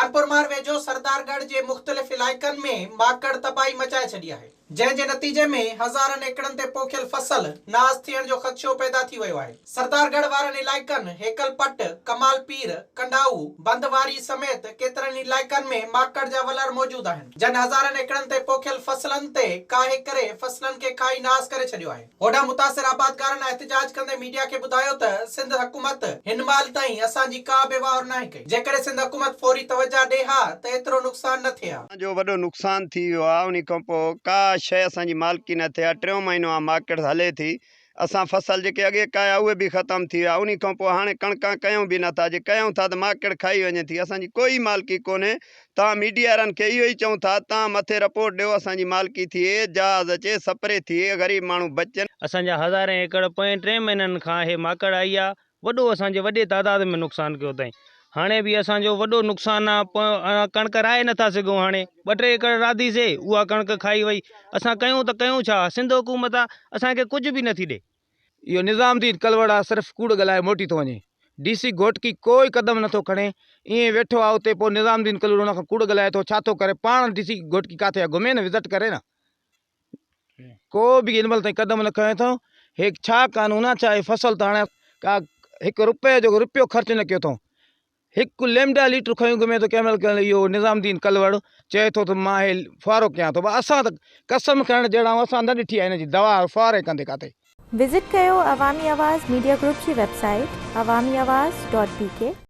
خانپور مهر ويجهو سردارڳڙهه جي مختلف علائقن ۾ ماڪڙ تباهي مچائي ڇڏي آهي، جنهن جي نتيجي ۾ هزارن ايڪڙن تي پوکيل فصل ناس ٿيڻ جو خدشو پيدا ٿي ويو آهي. سردارڳڙهه وارن علائقن هيڪل پٽ، ڪمال پير، ڪنڊائو، بند واري سميت ڪيترن ئي علائقن ۾ ماڪڙ جا ولر موجود آهن، جن هزارن ايڪڙن تي پوکيل فصلن تي ڪاهي ڪري فصلن کي کائي ناس ڪري ڇڏيو آهي. هوڏانهن متاثر آبادگارن احتجاج ڪندي ميڊيا کي ٻڌايو ته سنڌ حڪومت هن مهل تائين اسان جي ڪا به واهر ناهي ڪئي، جيڪڏهن سنڌ حڪومت فوري توجهه ڏي ها ته ايترو نقصان نه ٿئي ها. اسان جو وڏو نقصان ٿي ويو آ انهي کان پوء ڪا شئي اسان جي مالڪي نه ٿئي آ ٽيون مهينو آ مارڪيٽ هلي ٿي اسان فصل جيڪي اڳي ڪاهيا اهي به ختم ٿي ويا انهي کان پوء هاڻي ڪڻڪان ڪيون به نٿا جي ڪيون ٿا ته ماڪڙ کائي وڃي ٿي اسان جي ڪوئي مالڪي ڪونهي توهان ميڊيا وارن کي اهو ئي چئون ٿا توهان مٿي رپورٽ ڏيو اسان جي مالڪي ٿئي جهاز اچي سپري ٿئي غريب ماڻهو بچن. اسان جا هزارين ايڪڙ پوئين ٽين مهينن کان هي ماڪڙ آئي آ وڏو اسان جي وڏي تعداد ۾ نقصان ڪيو اٿائين هاڻي به اسان جو وڏو نقصان آ ڪڻڪ رائي نٿا سگهون هاڻي ٻه ٽي ايڪڙ راڌي سي اها ڪڻڪ کائي وئي اسان ڪيون ته ڪيون ڇا سنڌ حڪومت آ اسان کي ڪجهه به نٿي ڏي. اهو نظام الدين ڪلوڙا صرف ڪوڙ ڳالهائي موٽي ٿو وڃي. ڊي سي گهوٽڪي ڪوئي قدم نٿو کڻي ائين ويٺو آ اتي پوء نظام الدين ڪلوڙو ان کان ڪوڙ ڳالهائي ٿو ڇا ٿو ڪري پاڻ ڊي سي گهوٽڪي ڪاٿي آ گهمي نه وزٽ ڪري نه. ڪو به هن مهل تائين قدم نه کنيو اٿئون. هي ڇا قانون آ ڇا هي فصل ته هاڻي ڪا هڪ روپئي جو روپيو خرچ نه ڪيو اٿئون. هڪ ليمڊا ليٽر کنيو گهمي ٿو ڪنهن مهل ڪنهن مهل اهو نظام الدين ڪلوڙ چئي ٿو ته مان هي ڦوهارو ڪيان ٿو اسان ته قسم کڻڻ جهڙا آهيون اسان نه ڏٺي آهي هن جي دوا ڦوهاري ڪندي ڪاٿي. وزٽ ڪيو عوامي آواز ميڊيا گروپ جي website Awami Awaz dot B K.